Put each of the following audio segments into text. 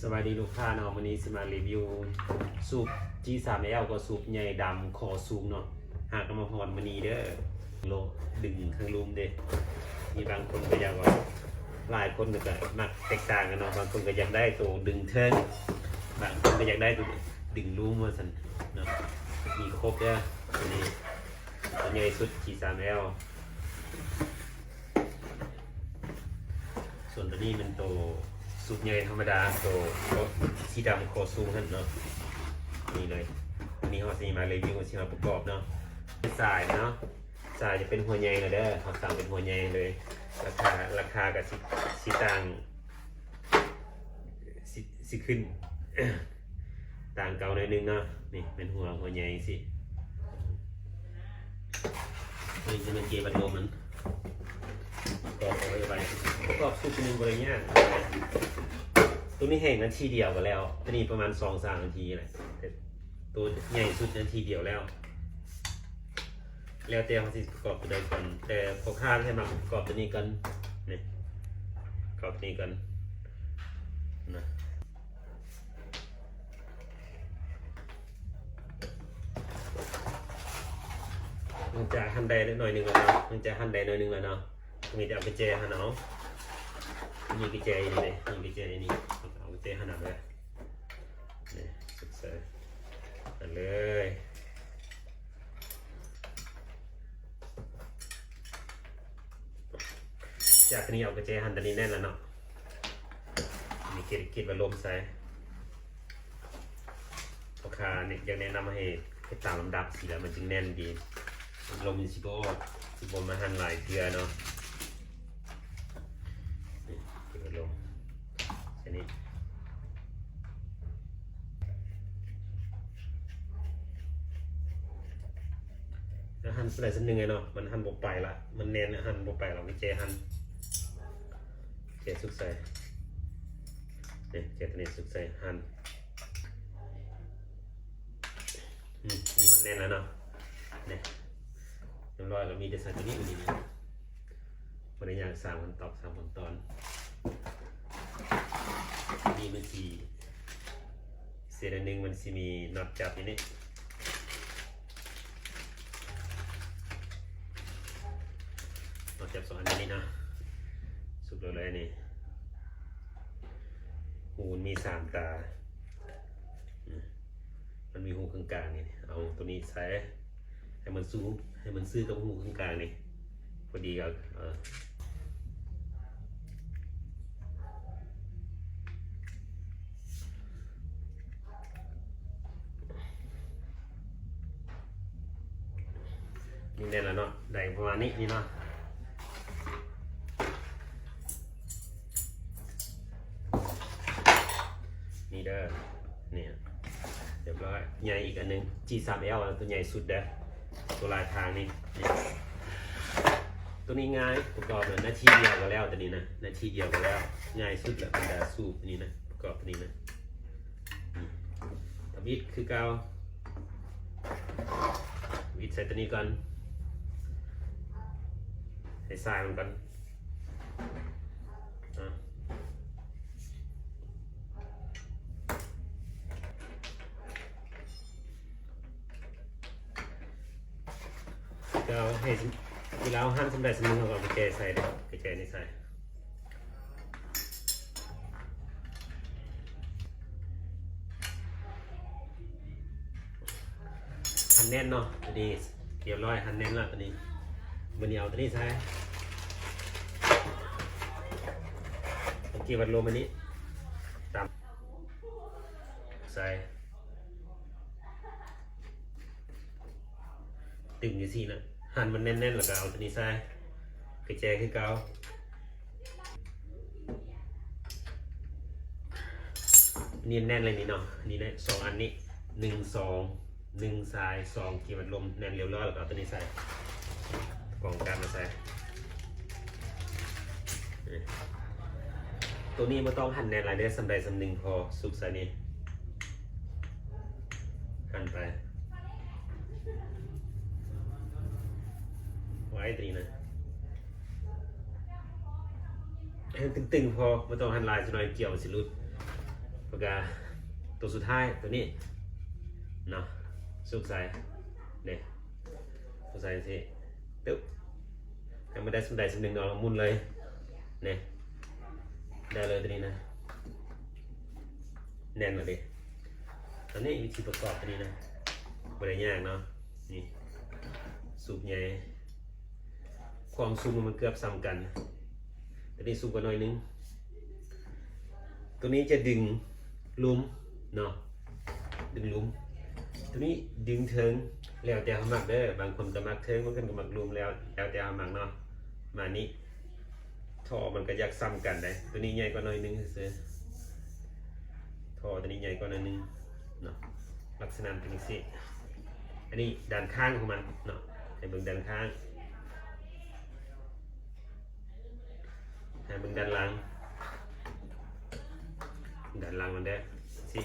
ສະບາຍດີລູກຄ້າເນາະ, ມື້ນີ້ຊິມາຣີວິວສູບຈີສາມແອວ ກໍສູບໃຫຍ່ດຳຄໍສູງເນາະ. ຫາກະມາຮອດມື້ນີ້ເດີ ໂລະດຶງທາງລຸ່ມເດ້. ມີບາງຄົນກໍຢາກວ່າ ຫຼາຍຄົນກໍມັກແຕກຕ່າງກັນເນາະ, ບາງຄົນກໍຢາກໄດ້ໂຕດຶງເທິງ ບາງຄົນກໍຢາກໄດ້ໂຕດຶງລຸ່ມວ່າຊັ້ນເນາະ. ມີຄົບເດີ ໂຕນີ້ ໂຕໃຫຍ່ສຸດຈີສາມແອວ. ສ່ວນໂຕນີ້ແມ່ນໂຕສູບໃຫຍ່ທຳມະດາ ໂຕ ໂຕສີດຳຄໍສູງຫັ້ນເນາະ. ນີ້ເລີຍ ນີ້ເຮົາຊິມາຣີວິວ ຊິມາປະກອບເນາະ. ສາຍເນາະ ສາຍຈະເປັນຫົວໃຫຍ່ເລີຍເດີ, ເຮົາສັ່ງເປັນຫົວໃຫຍ່ເລີຍ. ລາຄາ ລາຄາກໍຊິ ຊິຕ່າງ ຊິ ຊິຂຶ້ນ ຕ່າງເກົ່າໜ້ອຍໜຶ່ງເນາະ. ນີ້ແມ່ນຫົວ ຫົວໃຫຍ່ຈັ່ງຊີ້. ໂຕນີ້ຈະແມ່ນເກວັດລົມມັນ ປະກອບເອົາໄວ້ໄວ ປະກອບສູບໜຶ່ງບໍ່ໄດ້ຍາກ. ໂຕນີ້ແຮ່ງນາທີດຽວກໍແລ້ວ, ໂຕນີ້ປະມານສອງສາມນາທີແຫຼະ, ແຕ່ໂຕໃຫຍ່ສຸດນາທີດຽວແລ້ວ. ແລ້ວແຕ່ເຮົາຊິປະກອບໂຕໃດກ່ອນ, ແຕ່ພໍ່ຄ້າໃຫ້ມັກປະກອບໂຕນີ້ກ່ອນ. ນີ້ ປະກອບໂຕນີ້ກ່ອນນະ. ຫຼັງຈາກຫັ້ນໄດ້ໜ້ອຍໜຶ່ງແລ້ວເນາະ, ຫຼັງຈາກຫັ້ນໄດ້ໜ້ອຍໜຶ່ງແລ້ວເນາະ, ມີແຕ່ເອົາກະແຈຫັ້ນເອົາ. ມີກະແຈຢູ່ນີ້ເດ້, ມີກະແຈຢູ່ນີ້, ເອົາກະແຈຫັ້ນເອົາເດີ. ນີ້ ສຸກໃສ່ຫັ້ນເລີຍ. ຈາກນີ້ເອົາກະແຈຫັ້ນໂຕນີ້ແໜ້ນແລ້ວເນາະ. ນີ້ ເກດ ເກດວັດລົມໃສ່. ພໍ່ຄ້ານີ້ຢາກແນະນຳໃຫ້ເຮັດຕາມລຳດັບຊີ້ແຫຼະ ມັນຈຶ່ງແໜ້ນດີ, ລົມມັນຊິບໍ່ອອກ, ຊິບໍ່ມາຫັ້ນຫຼາຍເທື່ອເນາະ. ນີ້ ເກດວັດລົມໃສ່ນີ້. ແລ້ວຫັ້ນສ່ຳໃດສ່ຳໜຶ່ງເນາະ, ມັນຫັ້ນບໍ່ໄປລະ, ມັນແໜ້ນ ຫັ້ນບໍ່ໄປລະ. ກະແຈຫັ້ນ ແຈສຸກໃສ່. ນີ້ ແຈໂຕນີ້ສຸກໃສ່ ຫັ້ນ. ອືມ ນີ້ມັນແໜ້ນແລ້ວເນາະ. ນີ້ ຮຽບຮ້ອຍ ກໍມີແຕ່ໃສ່ໂຕນີ້ ນີ້ ນີ້ ບໍ່ໄດ້ຍາກ ສາມຂັ້ນຕອນ ສາມຂັ້ນຕອນ. ນີ້ມັນຊິ ເສດອັນໜຶ່ງມັນຊິມີນັອດຈັບຢູ່ນີ້, ນັອດຈັບສອງອັນຢູ່ນີ້ເນາະ. ສຸກແລ້ວແຫຼະນີ້, ຮູມັນມີສາມຕາ, ມັນມີຮູເຄິ່ງກາງນີ້. ເອົາໂຕນີ້ໃສ່ ໃຫ້ມັນສູງ ໃຫ້ມັນຊື່ກັບຮູເຄິ່ງກາງນີ້ ພໍດີກໍ ເອີ ນີ້ແໜ້ນແລ້ວເນາະ, ໄດ້ປະມານນີ້ ນີ້ເນາະ. ນີ້ເດີ ນີ້ ຮຽບຮ້ອຍ. ໃຫຍ່ອີກອັນໜຶ່ງ ຈີສາມແອວ ໂຕໃຫຍ່ສຸດເດີ ໂຕລາຍທາງນີ້. ນີ້ ໂຕນີ້ງ່າຍ ປະກອບນາທີດຽວກໍແລ້ວ ໂຕນີ້ນະ ນາທີດຽວກໍແລ້ວ ງ່າຍສຸດລະ ບັນດາສູບນີ້ນະ ປະກອບນີ້ນະ. ທຳອິດຄືເກົ່າ ທຳອິດໃສ່ໂຕນີ້ກ່ອນ ໃຫ້ສາຍມັນກ່ອນ. ເຮົາໃຫ້ ເວລາເຮົາຫັ່ນສ່ຳໃດສ່ຳໜຶ່ງ ເຮົາກໍເອົາກະແຈໃສ່ເດີ ກະແຈນີ້ໃສ່. ຫັ່ນແໜ້ນເນາະ ໂຕນີ້ ຮຽບຮ້ອຍ ຫັ່ນແໜ້ນແລ້ວໂຕນີ້. ບາດນີ້ເອົາໂຕນີ້ໃສ່ ເອົາເກວັດລົມອັນນີ້ ຕຳໃສ່ ຕຶງຈັ່ງຊີ້ນະ ຫັ່ນມັນແໜ້ນໆ ແລ້ວກໍເອົາໂຕນີ້ໃສ່ ກະແຈຄືເກົ່າ. ນີ້ແໜ້ນເລີຍນີ້ເນາະ ນີ້ແຫຼະ ສອງອັນນີ້ ໜຶ່ງ ສອງ ໜຶ່ງ ສາຍ ສອງ ເກວັດລົມ ແໜ້ນຮຽບຮ້ອຍ ແລ້ວກໍເອົາໂຕນີ້ໃສ່ ກອງການມາໃສ່. ໂຕນີ້ບໍ່ຕ້ອງຫັ່ນແໜ້ນຫຼາຍເດີ ສ່ຳໃດສ່ຳໜຶ່ງພໍ ສຸກໃສ່ນີ້ ຫັ່ນໄປ ໄວ້ໂຕນີ້ນະ ໃຫ້ຕຶງໆ ພໍ ບໍ່ຕ້ອງຫັ່ນຫຼາຍ ສ່ວນຫຼາຍກຽວມັນຊິຫຼຸດ. ແລ້ວກະຕົວສຸດທ້າຍຕົວນີ້ເນາະ ຊຸກໃສ່ເດ້ ຊຸກໃສ່ຈັ່ງຊີ້ ຕຶບ ໃຫ້ມັນໄດ້ສ່ຳໃດສ່ຳໜຶ່ງເນາະ ແລ້ວໝຸນເລີຍເດ້ ໄດ້ເລີຍຕົວນີ້ນະ ແໜ້ນແລ້ວເດ້. ອັນນີ້ວິທີປະກອບຕົວນີ້ນະ ບໍ່ໄດ້ຍາກເນາະ ນີ້ສູບໃຫຍ່ ຄວາມສູງມັນເກືອບສ່ຳກັນ ຕົວນີ້ສູງກວ່າໜ້ອຍໜຶ່ງ ຕົວນີ້ຈະດຶງລຸ່ມເນາະ ດຶງລຸ່ມ ຕົວນີ້ດຶງເທິງ ແລ້ວແຕ່ເຮົາມັກເດີ ບາງຄົນກໍມັກເທິງ ບາງຄົນກໍມັກລຸ່ມ ແລ້ວ ແລ້ວແຕ່ເຮົາມັກເນາະ ປະມານນີ້ ທໍ່ມັນກໍຢາກສ່ຳກັນໄດ໋ ຕົວນີ້ໃຫຍ່ກວ່າໜ້ອຍໜຶ່ງຊື່ໆ ທໍ່ຕົວນີ້ໃຫຍ່ກວ່າໜ້ອຍໜຶ່ງເນາະ ລັກສະນະເປັນຈັ່ງຊີ້ ອັນນີ້ດ້ານຂ້າງຂອງມັນເນາະ ໃຫ້ເບິ່ງດ້ານຂ້າງ ໃຫ້ເບິ່ງດ້ານຫຼັງ ດ້ານຫຼັງມັນເດ້ ຊີ້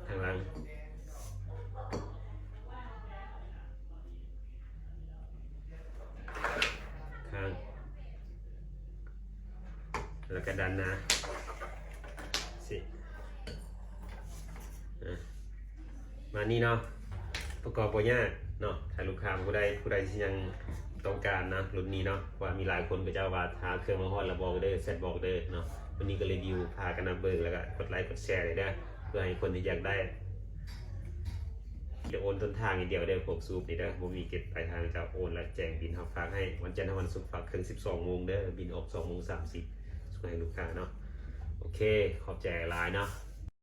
ທາງຫຼັງ ຂ້າງ ແລ້ວກະດ້ານໜ້າ ຊີ້ ອາ ປະມານນີ້ເນາະ ປະກອບບໍ່ຍາກເນາະ ຖ້າລູກຄ້າຜູ້ໃດ ຜູ້ໃດທີ່ຍັງຕ້ອງການເນາະ ລຸ້ນນີ້ເນາະ ເພາະວ່າມີຫຼາຍຄົນເຂົາເຈົ້າວ່າຖ້າເຄື່ອງມາຮອດແລ້ວບອກເດີ ແຊັດບອກເດີເນາະ ມື້ນີ້ກໍຣີວິວ ພາກັນມາເບິ່ງ ແລ້ວກໍກົດໄລກົດແຊເດີ ເພື່ອໃຫ້ຄົນທີ່ຢາກໄດ້ ຈະໂອນຕົ້ນທາງຢ່າງດຽວເດີ ພວກສູບນີ້ເດີ ບໍ່ມີເກັບປາຍທາງ ເຈົ້າໂອນແລ້ວແຈ້ງບິນ ເຮົາຝາກໃຫ້ ວັນຈັນຮອດວັນສຸກ ຝາກເຄື່ອງສິບສອງໂມງເດີ ບິນອອກສອງໂມງສາມສິບ ສົ່ງໃຫ້ລູກຄ້າເນາະ ໂອເຄ ຂອບໃຈຫຼາຍເນາະ.